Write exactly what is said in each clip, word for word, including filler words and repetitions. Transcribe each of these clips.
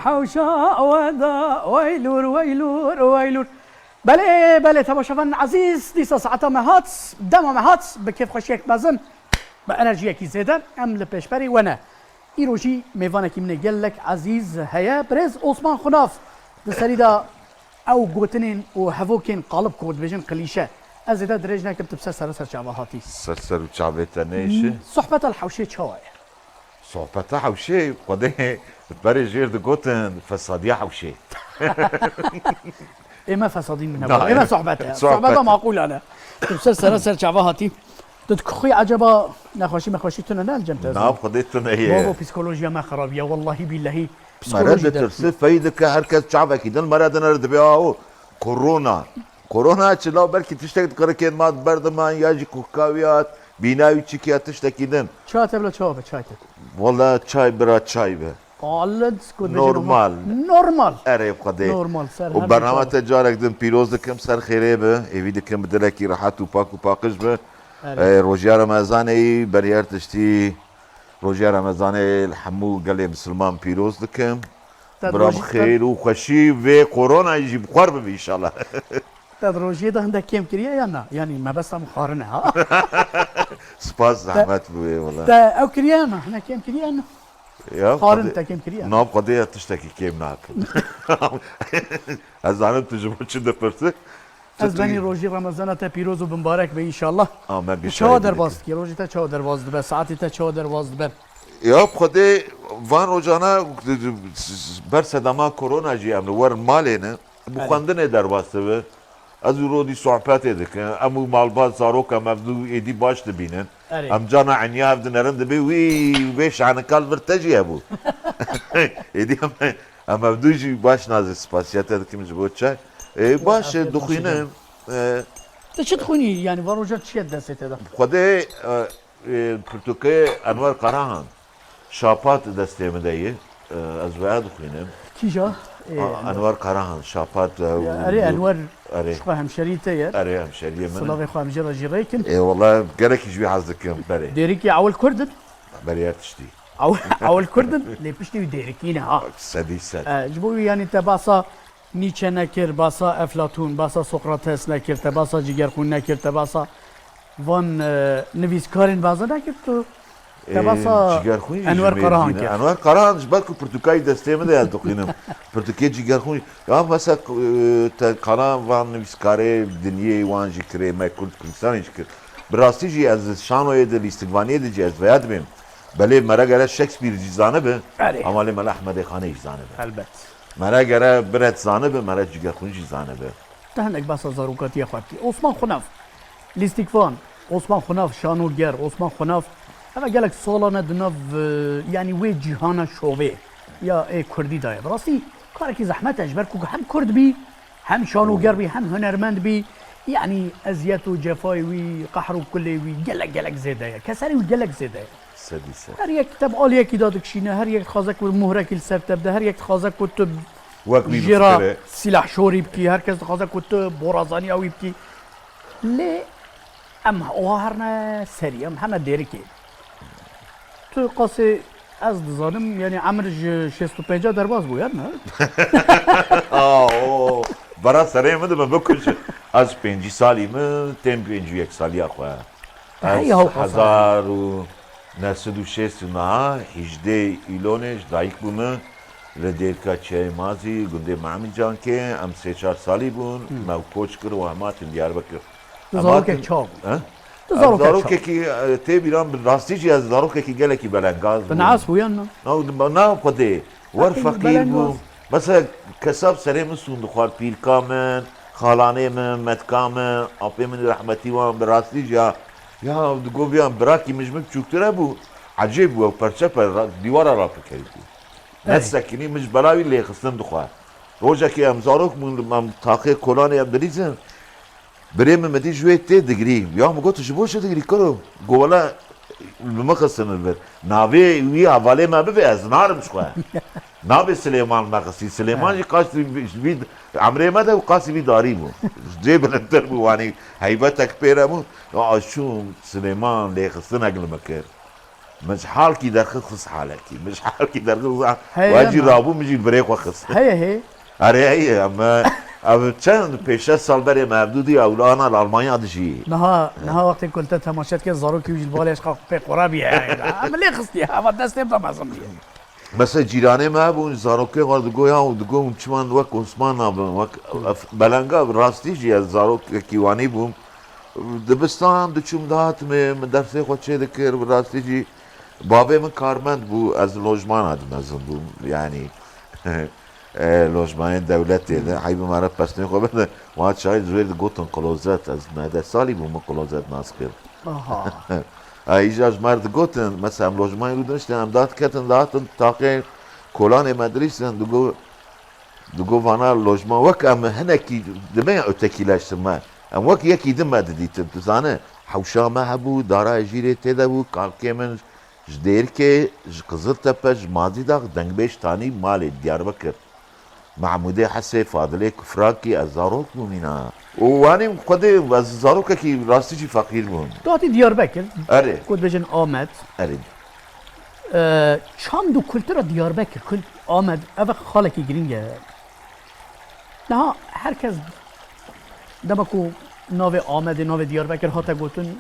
Hewşa we da, weylûr, weylûr, weylûr. Belê, belê, temaşevanên ezîz, dîsa saeta me hat, dema me hat, bi kêfxweşiyek mezin, bi enerjiyekî zêde, em li pêşberî we ne. Îro jî mêvanekî min ê gelek ezîz heye, birêz Osman Xunaf. Di serî de ew gotinên û hevokên qalib ku dibêjin klîşe. Ez zêde dirêj nekim, tu bi ser sera ser çava hatî. Ser ser û çavê te nêşe. Hmm, sohbeta li hewşê çawa ye? Sohbeta hewşê, Xwedê berê jêr digotin fesadiya hewşê. Ê me fesadî min hebû. Ê me sohbet e. Sohbeta maqûlane. Tu ser sera ser çava hatî. Tu dikuxî eceba nexweşî mexweşî tune ne li cem te? Na, Xwedê tune ye. Bavo, psîkolojiya me xerab ye. Wellahî bîllehî. Mere ditirsi, fey dike, her kes çavekî din mere dinere dibê aho. Korona. Korona çi la, belkî tiştek di qirikên ma di ber de man ya jî kuhkawiyat, bîna wî çikiya tiştekî din. Çay te bila çawa be, çay te? Wala çay bira çay be. Xalid, ku dibêjin normal. Normal. Erê Xwedê. Normal, ser û her bernama çawa. Te carek din pîroz dikim, ser xêrê be. Êvî dikim bi dilekî rehet û pak û paqij be. Erê. Ê, rojiya Remezanê yî beryer tiştî. Rojiya Remezanê li hemû gelê misilman pîroz dikim. Te Bira bi rojî xêr û xweşî vê koronayê jî bi xwer bibe înşallah. Te di rojiyê de hindek kêm kiriye ya na? Yanî mebesta min xwarin e ha. Spas, zehmet bûye wala. Te ew kiriye ya na? Hine kêm kiriye ya na? Ya, xwarin te kêm kiriye? Na, bi Xwedê ya tiştekî kêm nakim. Ez zanim tu ji bo çi dipirsi. Ez benî rojî Remezana te pîroz û bimbarek be înşallah. Amin. Û çawa derbas dikî? Rojî te çawa derbas dibe? Saetê te çawa derbas dibe? Ya bi Xwedê van rojana ber sedema korona jî em li wer malê ne. Bi xwendinê derbas dibe. Ez û Rodî sohbetê dikin. Em û malbat zaroka me vdû êdî baş dibînin. Erê. Em cana enya ev dinerin dibê wî wê şanika li vir te jî hebû. Êdî em, em ev du jî baş nazê spasiya te dikim ji bo çay. Ê, baş e, dixwînim. E, Tu çi dixwînî? Yanî van roja çi ye destê te de? Xwedê, e, e, pirtûkê Enwer Karahan. Şapat destê min de ye. E, ez veya dixwînim. Kîja? Ê, A, Enwer Karahan, Şapat, e, Ya, erê, Enwer, erê. Şuxa hemşerî te ye. Erê, hemşeriyê min. Silavê xwe em jê re jî rêkin. Ê, wala gelekî ji wî hez dikim, berê. Dêrikî ewil Kurd in? Berê her tiştî. Ewil, ewil Kurd in, lê piştî wî Dêrikî ne ha. Sedî sed. E, ji bo wî yanî te basa Nietzsche nekir, basa Eflatûn, basa Sokrates nekir, te basa Cigerxûn nekir, te basa van, e, nivîskarên baza nekir, tu te basa Enwer Karahan kir. Enwer Karahan ji ber ku pirtûkayî destê min de ez dixwînim. Pirtûkê Cigerxûn. Ya mesela, e, te kana van nivîskarê dinyê wan jî kirê, me Kurd Kurdistanê jî kir. Bi rastî jî ez şanoyê de, lîstikvaniyê de jî ez veya dibêm. Belê mere gere Shakespeare jî zanibe, Erê. Ama lê Mela Ehmedê Xanê jî zanibe. Helbet. Mere gere Brett zanibe, mere Cigerxûn jî zanibe. Te hinek behsa zarokatiya xwe dikî. Osman Xunaf, lîstikvan, Osman Xunaf, şanoger, Osman Xunaf, eve gelek salan e di nav, e, yanî wê cîhana şovê ya ê Kurdî de ye. Bi rastî karekî zehmet e, ji ber ku hem Kurd bî, hem şanoger bî, hem hunermend bî. Yanî eziyet û cefayê wî, qehr û kulê wî gelek gelek zêde ye. Keserê wî gelek zêde ye. Sedî sed. Her yek te bi aliyekî de dikişîne, her yek dixwaze ku muhrekî li ser te bide, her yek dixwaze ku tu Wek wî jê re bifikire. Sîlahşorî bikî, her kes dixwaze ku tu borazaniya wî bikî. Lê em wiha herne serî, em heme Dêrikê. Tu qasê ez dizanim, yanî emir ji şêst û pênca derbas bû, ya ne? Aa, o, bera serê min dibe bikuje. Ez pêncî salî min, tên pêncî û yek saliya xwe. Hey, Ez haw qasa. Hezar û neh sed û şêst û neh, hîjdê Îlonê ji dayik bûme. Li Dêrika Çiyayê Mazî, gundê Memî Cankê, em sê çar salî bûn. Hmm. Me koç kir û em hatin Diyarbekir. Tu Em zarokek hatin çawa bû? He? Tu Em zarokek çawa? Zarokekî, e, tê bîran bi rastî jî ez zarokekî gelekî belengaz bûm. Bi nas bû yan na? Na, na xwedê. Wer Hakî feqîr belengaz. Bûm. Mesela kesab serê min sûnd dixwar, pîlka min, xalanê min, metka min, apê min rehmetî wan bi rastî jî ya, ya digo viyan birakî min ji min biçûktir hebû, ecêb bû, ew perçe per ra-, dîwara rapikerîbû. Erê. Nesekinî min ji bela wî lêxistin dixwar. Rojekê em zarok bûn, em taxê kolanê em dilîzin. Birê min, min dî ji wê tê digirî. Ya min got, "Tu ji bo çi digirî kuro?" Got, "Wele li min xistin li vir. Navê wî hevalê me bibe, ez narim ji xwe." Navê Silêman me xistî. Silêman jî qasî vî, vî emrê me de û qasî vî darî bû. Cê bilindtir bû, wanî heybetek pê re bû. Ya ez çûm Silêman lêxistinek li min kir. Min ji halkî derxist xist halekî. Min ji halkî derxist xist. Heye, Wa jî hema. Rabû min jî li birê xwe xist. Heye hê. Erê heye em, em çend pêş şeş sal berê me hevdû dî ewlana li Almanya dijî. Niha, niha wextê ku li te temaşe dike zarokî wî ji li balê eşqa pê qora bîye. Em lê xistiye. Eva destê da mezin bîye. Mesela cîranê me hebûn, zarokê xwe digo ya û digo hûn çiman wek Osman nabin, wek ev belenga bi rastî jî ez zarokekî wanî bûm. Dibistan diçûm dihatim ê, min dersê xwe çê dikir, bi rastî jî bavê min karmend bû, ez lojmana dimezin bûm, yanî e, lojmanên dewletê de, heybi me re pesnê xwe bide, wan çayê ji wê digotin klozet, ez nehde salî bûm min klozet nas kir. Aha. Ay, îja ji me re digotin, mesela em lojmanê rû diniştin, em dad ketin, dihatin taqê kolanê me dirîstin, digo, digo vana lojman wek em hinekî dibe ya ötekileştirme. Em wek yekî din me didîtin, tu zane, hewşa me hebû, dara jîrê tê de bû, kalkê min ji Dêrikê, ji Qiziltepe, ji Mazîdax, Dengbêj Tanî, malê Diyarbekir. Mahmûdê Hesê, Fadilê Kufrakî, ez zarok bûm îna. Û wanî xwedê ez zarokekî rastî jî feqîr bûm. Tu hatî Diyarbekir, Erê, ku dibêjin Amed. Erê. E, çand û kultura Diyarbekir, kul-, Amed, ev xalekî girîng e. Niha her kes dema ku navê Amedê, navê Diyarbekir hate gotin,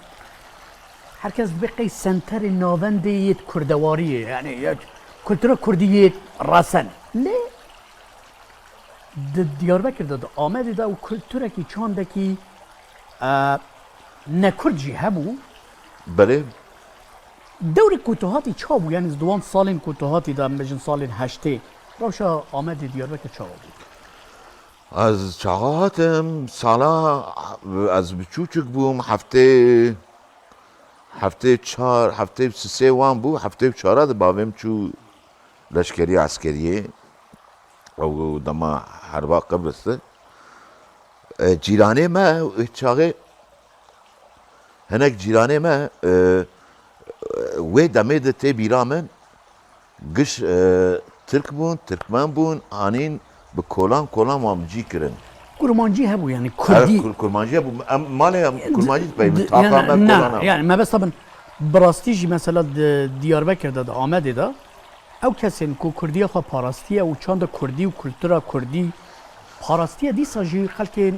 her kes dibê qey senterê navendê yê kurdewariyê, yani yek kultura kurdî yê resen. Lê di Diyarbekir de, di Amedê de û kulturekî çandekî, e, nekurd jî hebû. Belê. Dewrê ku tu hatî ça bû, yani di wan salên ku tu hatî de, em bêjin salên heştê, rewşa Amedê Diyarbekir çawa bû? Ez çaxa hatim, sala ez biçûçik bûm, heftê, heftê çar, heftê sisê wan bû, heftê çara de bavê min çû leşkerî eskeriyê. Ew dema herba Qibris de. E, cîranê me, çaxê hinek cîranê me, e, wê demê de tê bîra min, giş, e, Tirk bûn, Tirkmen bûn, anîn bi kolan, kolan wan bi cî kirin. Kurmancî hebû, yani Her kurdî. kur-, kurmancî hebû. Em malê em kurmancî dipeyivin. Di-, Tapa yani, me na, kolana. Yani mebesta bin, bi rastî jî mesela di Diyarbekir de, di Amedê de, ew kesên ku kurdiya xwe parastiye û çanda kurdî û kultura kurdî parastiye, dîsa jî xelkên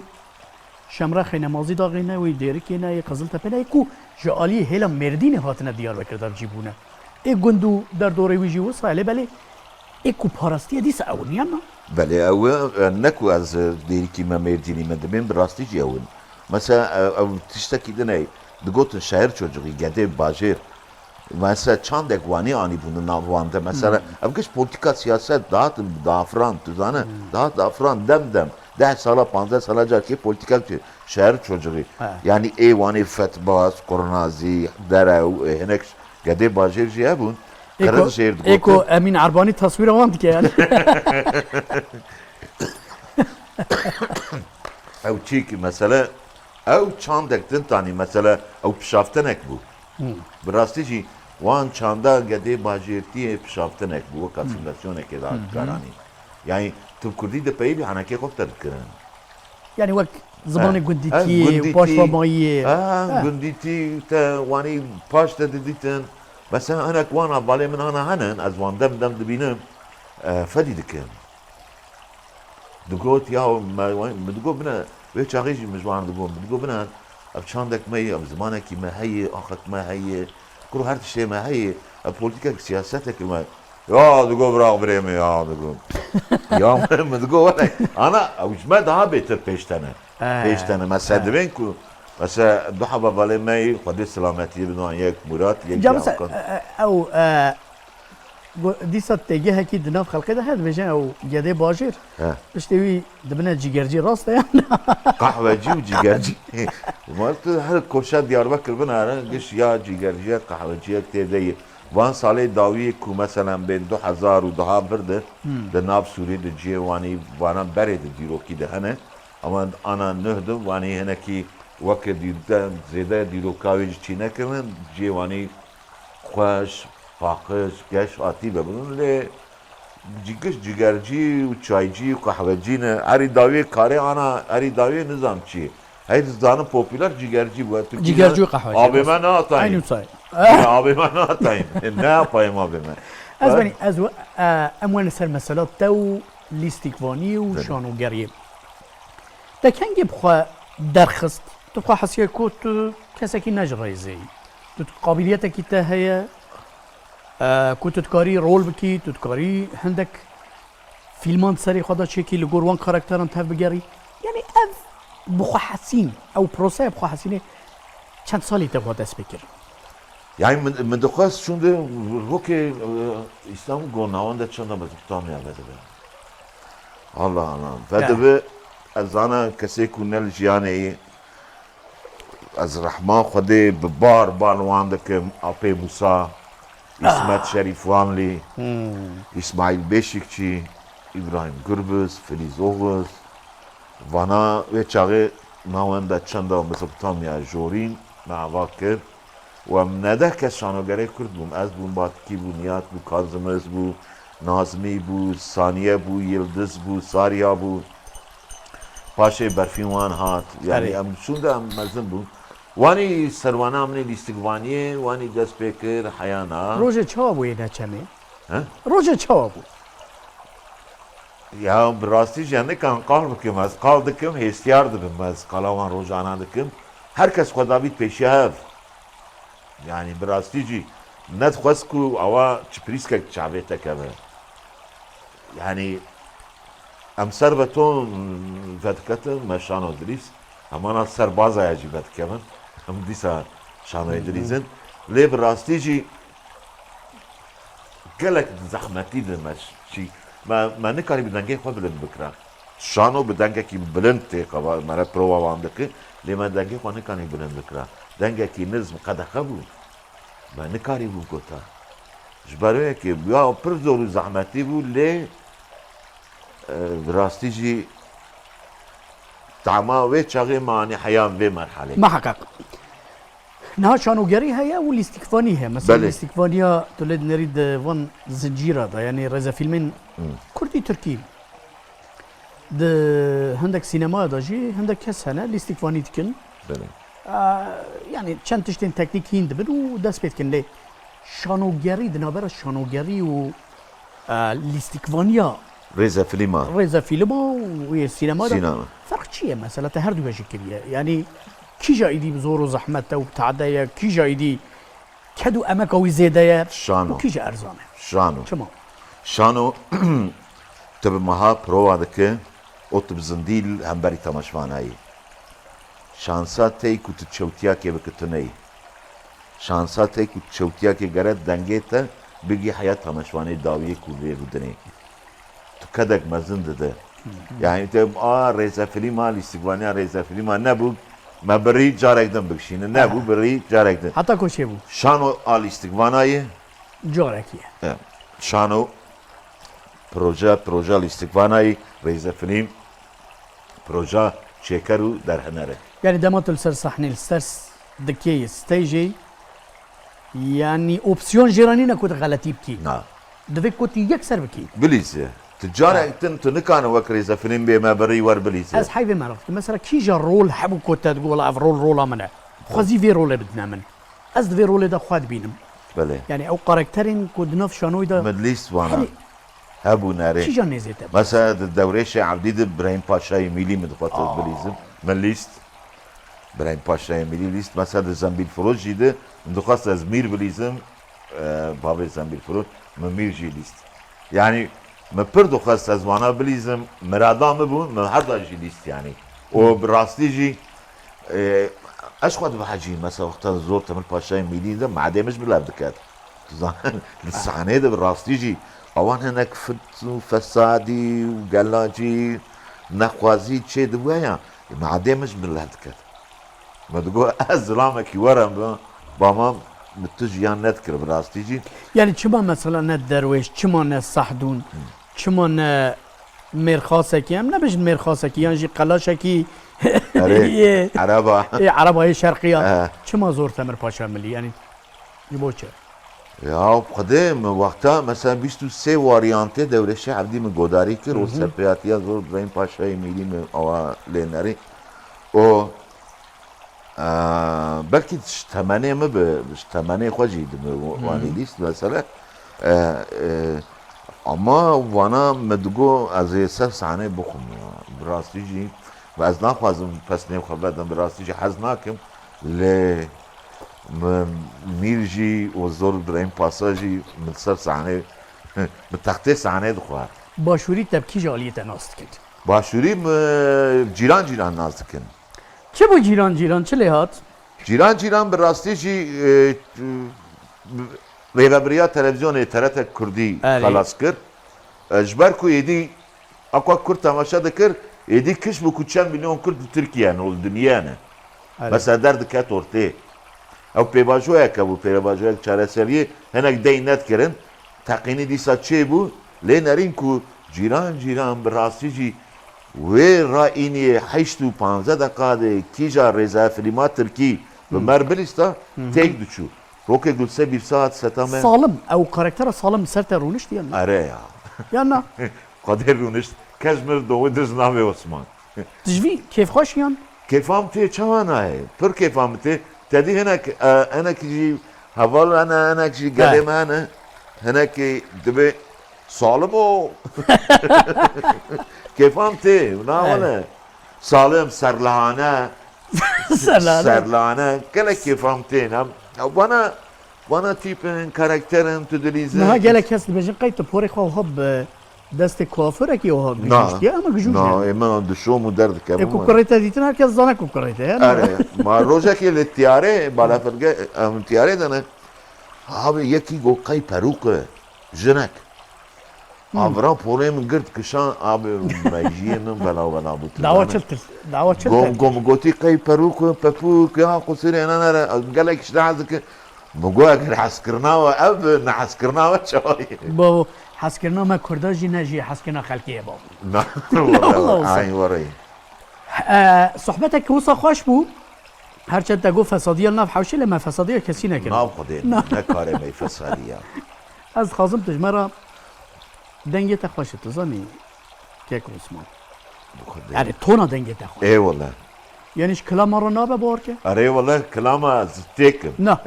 Şemrexê ne, Mazîdaxê ne, wê Dêrikê ne, yê Qiziltepe ne, yê ku ji aliyê hêla Mêrdînê hatine Diyarbekir de cî bûne. Ê gund û derdorê wî jî wisa ye, lê belê ê ku parastiye dîsa ew niya me. Belê ew e, ne ku ez e, Dêrikî me, Mêrdînî me, dibên bi rastî jî ew in. Mesela e, ew tiştekî din e, digotin şehir çocuğu, gedê bajêr. Mesela çandek wanî anîbûn di nav wan de. Mesela ev giş polîtîka siyaset dihatin diafirand, tu zane, dihat diafirand dem dem. Deh sala, panzdeh sala carkê polîtîka biçe, şehir çocuğu. He. Yanî ê wanê fetbaz, qurnazî, derew, ê hinek gedê bajêr jî hebûn. Ê ku, Qirin jêr ê ku digotin. Emîn Erbanî taswîra wan dike yani. Ew çîkî mesele, ew çandek din tanî mesele, ew pişaftinek bû. Bi rastî jî wan çanda gedê bajêrtiyê pişaftinek bû, wek asîmîlasyonekê da dikaranî. Yani tu bi kurdî dipeyivî henekê xwe te dikirin. Yani wek zimanê gundîtiyê, gundîtî, paşvamayiyê. Ha, gundîtî te wanî paş te didîtin. Mesela hinek wan hevalê min ana henin, ez wan dem dem dibînim, e, fedî dikim. Digot ya me, min digot bine, wê çaxê jî min ji wan digot, min digot bine, ev çandek me ye, ev zimanekî me heye, axek me heye, kuro her tiştê me heye, ev polîtîkek siyasetek me. Ya digot bira birê min ya digot. Ya min digot wele, ana ew ji me daha bêtir pêş tene. Pêş tene. Mesela dibên ku, mesela du heba valê me yî, Xwedê selametiyê bidin wan, yek Murat, yek jî Hakan. Ew, e, Go-, dîsa têgehekî di nav xelkê de heye, dibêjin ew gedê bajêr. He. Piştê wî dibine cîgercî, rast e yan na? Qehwecî û cîgercî. Mar tu her koşa Diyarbekir binere, giş ya cîgerciyek, qehweciyek tê de ye. Van salê dawiyê ku meselen bên du hezar û duha vir de, di nav Sûrî de cihê wanî vana berê de dîrokî de hene. Ama ana nuh de wanî hinekî weke dîrde zêde dîroka wê jî çî nekirin, cihê wanî xweş, paqij, geş hatî vebûn lê cîgiş, cîgercî û çaycî û qehwecî ne. Herî dawiyê karê ana, herî dawiyê nizam çi. Hey dizanin popüler cîgercî bû. Tirkî Cîgercî û qehwecî, avê rast. Me nehatayî. Eynî wisa ye. Abê me natayîn. Ne apayê me abê me. Ez benî, ez we-, e, em wen li ser mesela te û lîstikvanî û Belê. şanogeriyê. Te kengê bi xwe derxist? Tu xwe hesiye ku tu kesekî ne ji rêzê yî. Tu qabiliyetekî te heye, e, ku tu dikarî rol bikî, tu dikarî hindek fîlman di serê xwe de çêkî, li gor wan karakteran tev bigerî. Yanî ev bi xwe hesîn, ew proseya bi xwe hesînê çend salî te xwe dest pê kir? Yani min, min dixwest şûnde rokê, e, Îslam got, navenda çanda Mezopotamya vedibe. Allah Allah. Ya. Vedibe, ez zana kesê ku ne li jiyanê yî, ez rehma Xwedê bi bar bar wan dikim, Apê Musa, Îsmet Ah. Şerîf Vanlî, Hmm. Îsmaîl Beşikçî, Îbrahîm Gurbis, Filîz Oxuz. Vana wê çaxê navenda çanda Mezopotamya jorîn me ava kir. Û em newdeh kes şanogerê Kurd bûn. Ez bûm, Batikî bû, Niyat bû, Kazimiz bû, Nazmî bû, Saniye bû, Yildiz bû, Sariya bû. Paşê Berfîn wan hat. Yani Erê. em şûnde em mezin bûn. Wanî serwana min ê lîstikvaniyê, wanî dest pê kir, heyana. Rojê çawa bû yê neçemê? He? Rojê çawa bû? Ya bi rastî jî nikan qal bikim, ez qal dikim, hêstiyar dibim, ez qala wan rojana dikim. Her kes xwe davît pêşiya hev. Yani bi rastî jî nedixwest ku awa çiprîskek çavê te keve. Yani em ser beton vediketin, me şano dilîz, hemana ser bazaya jî vedikevin. Em dîsa şanoyê dilîzin. Lê bi rastî jî gelek zehmetî di me şî. Me, me nikarî bi dengê xwe bilind bikira. Şano bi dengekî bilind tê qaba, me re prova wan dikir. Lê me dengê xwe nikanî bilind bikira. Dengekî nizm qedexe bû. Me nikarî bû gota. Ji ber wê yekê ya pir zor û zehmetî bû, lê, e, bi rastî jî tama wê çaxê me anî heya vê merhelê. Miheqeq. Niha şanogerî heye û lîstikvanî heye. Mesela Belê. lîstikvaniya tu lê dinerî di van zincîra de, yanî rêzefîlmên Hmm. kurdî, tirkî. Di hindek sînemaya de jî hindek kes hene, lîstikvanî dikin. Belê. Aa, yanî çend tiştên teknîk hîn dibin û dest pê dikin. Lê şanogerî, di navbera şanogerî û, e, lîstikvaniya Rêzefîlma. rêzefîlma û yê sînema de Sînema. ferq çi ye mesela? Te her du jî kiriye. Yanî kîja îdî bi zor û zehmet e û bi tade ye, kîja îdî ked û emeka wî zêde ye Şano. û kîja erzan e? Şano. Çima? Şano, tu bi meha prova dike û tu bi zindî li hemberî temaşvana yî. Şansa tey ku tu çewtiyakê bike tu neyî. Şansa tey ku tu çewtiyakê gere dengê te bigî heya temaşvanê dawiyê ku vê rûdinê. Tu kedek mezin dide. Yani te a rêzefîlma, lîstikvaniya rêzefîlma nebû, me birî carek din bikişîne. Nebû, Aha. birî carek din. Heta ku çêbû? Şano a lîstikvana ye. Carekî ye. E, şano proje, proje lîstikvana ye, rêzefîlm, proje çêker û derhiner e. Yani dema tu li ser sahnê, li ser s-, dikeyê, stejê, yani opsiyon jê re nîne ku tu xeletî bikî. Na. Divê ku tu yekser bikî. Bilîze. Tu carek Ha. din, tu nikane wek rêzefîlm bê me birî wer bilîze. Ez heyvê meraq dikim. Mesela kîja rol hebû ku te digot, "Wela ev rol rola min e." Xwezî vê rolê bidine min. Ez di vê rolê de xwe dibînim. Belê. Yani ew karakterên ku di nav şanoyê de Min lîst wana. Herî Hebû nerê. Kîja nêzê te? Mesela di Dewrêşê Evdî de Birahîm Paşayê Mîlî min dixwest ez Aa. bilîzim. Min lîst. Birahîm Paşayê Mîlî lîst. Mesela di Zembîlfiroş jî de min dixwest ez Mîr bilîzim. E, bavê Zembîlfiroş min Mîr jî lîst. Yani min pir dixwest ez wana bilîzim. Mirada min bû, min her da jî lîst yani. Û bi rastî jî, e, ez xwe dibehecîm. Mesela wexta Zor Temir Paşayê Mîlî de madê min ji min lev diket. Tu zan, li sahneyê de bi rastî jî awan hinek fit û fesadî û gelacî nexwazî çê dibûye ya, e, madê min ji min lev diket. Me digot, "Ez zilamekî were, em ba, bama bi tu jiyan nedikir bi rastî jî." Yani çima mesela ne derwêş, çima ne sahdûn, çima ne mêrxasekî, em nebêjin mêrxasekî, yan jî qelaşekî Erê, yê, ereba. yê erebayê şerqiya. He. Çima Zor Temir Paşa Milî? Yani ji bo çi? Ya Xwedê, min wexta mesela bîst û sê waryantê Dewrêşê Evdî min godarî kir û Hı hı. serpêhatiya Zor Birahîm Paşayê Mîlî min awa lê nerî. O, e, Belkî ji temenê min bi, ji temenê xwe jî di min wa-, Hmm. wanî dîst mesele. E, e, ama wana min digo ez ê ser sahneyê bixwim ya. Bi rastî jî ve ez naxwazim pesnê xwe vedim, bi rastî jî hez nakim. Lê min mîr jî û zor birayîm pasa jî min ser sahneyê, min textê sahneyê dixwar. Başûrî te bi kî ji aliyê te nas dikin? Başûrî min cîran cîran nas dikin. Çi bû cîran cîran? Çi lê hat? Cîran cîran bi rastî jî, e, rêvebiriya televîzyonê T R T Kurdî Erê. xelas kir. E, ji ber ku êdî aka Kurd temaşe dikir, êdî kiş bû ku çend milyon Kurd li Tirkiye ne û li dinyê ne. Erê. Mesela derdiket ortê. Ew pêvajoyeke bû, pêvajoyek çareseriyê, hinek dey nedikirin. Teqînî dîsa çêbû, lê nerîn ku cîran cîran bi rastî jî wê rayîniyê heşt û panzdeh deqa de kîja rêzefîlma tirkî bi Hmm. mer bilîsta, Hmm. têk diçû. Rokê Gulse Bîrsa hat seta me. Salim, ew karaktera Salim ser te rûnişt yan na? Erê ya. Yan na? Xwedê rûnişt. Kes mir doxê diz navê Osman. Tu ji vî kêfxweş yan? Kêfa min tê çawa nayê? Pir kêfa min tê. Te dî hinek, e, hinek jî heval hene, hinek jî gelê He. me hene. Hinekî dibê Salim o. Kêfa min tê. Na He. wele. Salim, Serlihane. Serlihane. Serlihane. Gelek kêfa min tê. Em, ya bana, bana tîpin, karakterin, tu dilîzin. Niha gelek kes dibêjin, qey tu porê xwe wiha bi destê kuaforekî wiha Na. gijûştiye, ama gijûş Na, ne? ê min dişom û derdikevim Ê ku we. kurê te dîtin, her kes zane ku kurê te ye, ne? Erê, ma rojekê li tiyarê, balafirge, em tiyarê de ne. Abi yekî got qey perûk e, jinek. Hmm. Avra porê min girt kişan, abi mejiyê min bela bela bû, tu Dawa zane. çil tir, dawa çil Gom, tir. gom gotî qey perûk e, pepûk, ya qusirê ne nere, gelek işte hazike. Min got, eger hezkirina we ev bi, nehezkirina we çawa ye? Bavo, hezkirina me Kurda jî ne jî hezkirina xelkê ye, bavo. Na, Allah Allah. Ay, were. E, sohbetek wisa xweş bû. Her çend te got fesadiya nav hewşê, lê me fesadiya kesî nekir. Nav Xwedê, Na. ne karê me fesadiya. Ez dixwazim tu ji me re dengê te xweş e, tu zanî, kek Osman. Bi Xwedê. Yani tona dengê te xweş. Ê wele. Yani ji kilama re nabe bawer ke? Erê wele, kilama ez têkim. Na.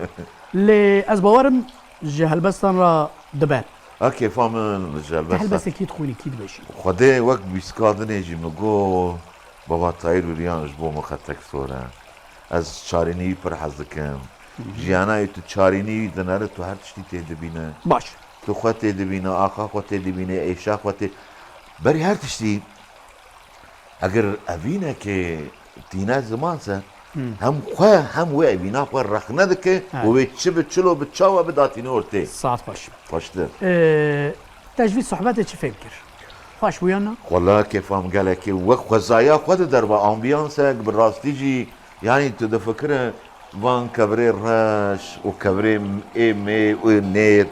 Lê ez bawerim ji helbestan re dibe. A kêfa min ji Te helbestan. helbestekî dixwînî, kî dibêjî? Xwedê wek bîska dinê jî min got, Baba Tahîr Huryan ji bo min xetek sor e. Ez çarînî pir hez dikim. Hı hı. Jiyana tu çarînî dinere, tu her tiştî tê dibîne. Baş. Tu xwe tê dibîne, axa xwe tê dibîne, êşa xwe tê. Berî her tiştî Eger evînekê tîne ziman se, Hmm. hem xwe hem wê evîna xwe rexne dike Evet. û wê çi bi çilo bi çawa bi datîne ortê. Saet xweş. Xweştir. Ee, te ji vî sohbetê çi fêm kir? Xweş bû yan na? Wala kêfa min gelekê wek xwezaya xwe di derve ambiyansek bi rastî jî, yanî tu difikire Van kevirê reş û kevirê ê mê û nêr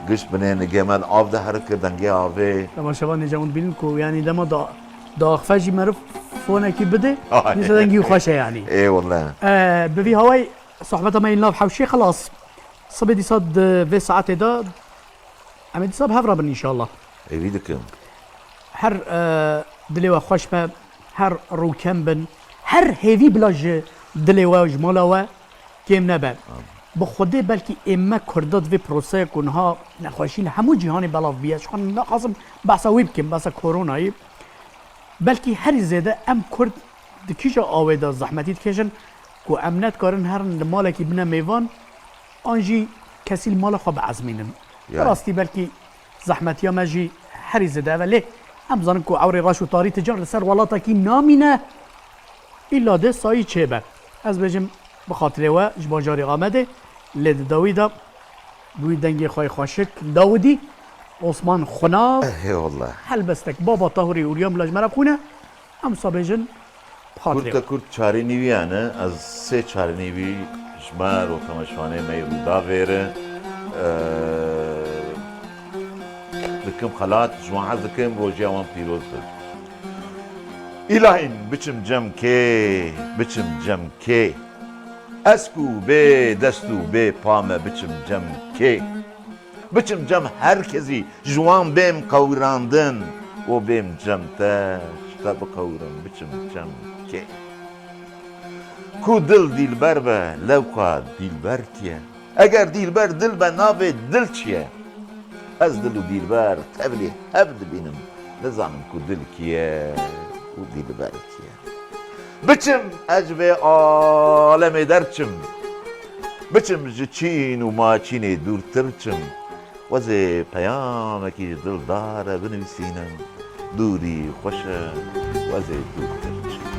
giş binê nigê me li av de herike dengê avê. Temaşevanê can hûn dibînin ku yanî dema da, daxfe jî meriv fonekî bide, Ay. dîsa dengî xweş e yanî. Ê wele. E, bi vî hawayê sohbeta me yên nav hewşê xilas. Sibê dîsa di vê saetê de Em ê dîsa bi hev re bin înşallah. Hêvî dikim. Her, e, dilê we xweş be, her rûken bin, her hêvî bila ji dilê we, ji mala we kêm nebe. Amin. Bi Xwedê belkî ê me Kurda di vê proseya ku niha nexweşî li hemû cîhanê belav bûye. Ji xwe naxwazim behsa wî bikim, behsa koronayê. Belkî herî zêde em Kurd di kîja awê de zehmetî dikêşin ku em ne dikarin herin li malekî bine mêvan, an jî kesî li mala xwe biezmînin. Bi Yani. rastî belkî zehmetiya me jî herî zêde ev e, lê em zanin ku ewrê reş û tarî ti car li ser welatekî namîne, îlla dê sayî çêbe. Ez bêjim bi xatirê we ji bajarê Amedê, lê di dawî de bi wî dengê xwe yê xweşik Dawidî, Osman Xunav, Eyvallah. helbestek Baba Tahûrê Uryan bila ji me re bixwîne. Em wisa bêjin, bi xatirê Kurte we. kurt çarê nîvî hene. Ez sê çarê nîvî ji me ro temaşevanê me yê Rûdavê re, e, dikim xelat, ji wan hez dikim, rojiya wan pîroz be. Îlahîn biçim cem kê, biçim cem kê. Ez ku bê dest û bê pa me biçim cem kê. Biçim cem her kesî, ji wan bêm qewirandin û bêm cem te, ji te biqewirim, biçim cem kê. Ku dil dîlber be, lewka dîlber kî ye? Eger dîlber dil be, navê dil çi ye? Ez dil û dîlber tevlî hev dibînim. Nizanim ku dil kî ye û dîlber kî ye. Biçim ez ji vê alemê derçim. Biçim ji çîn û maçînê dûrtir çim. Wezê peyamekî ji dildar e binivîsînim. Dûrî xweş e, wezê dûrtir çim.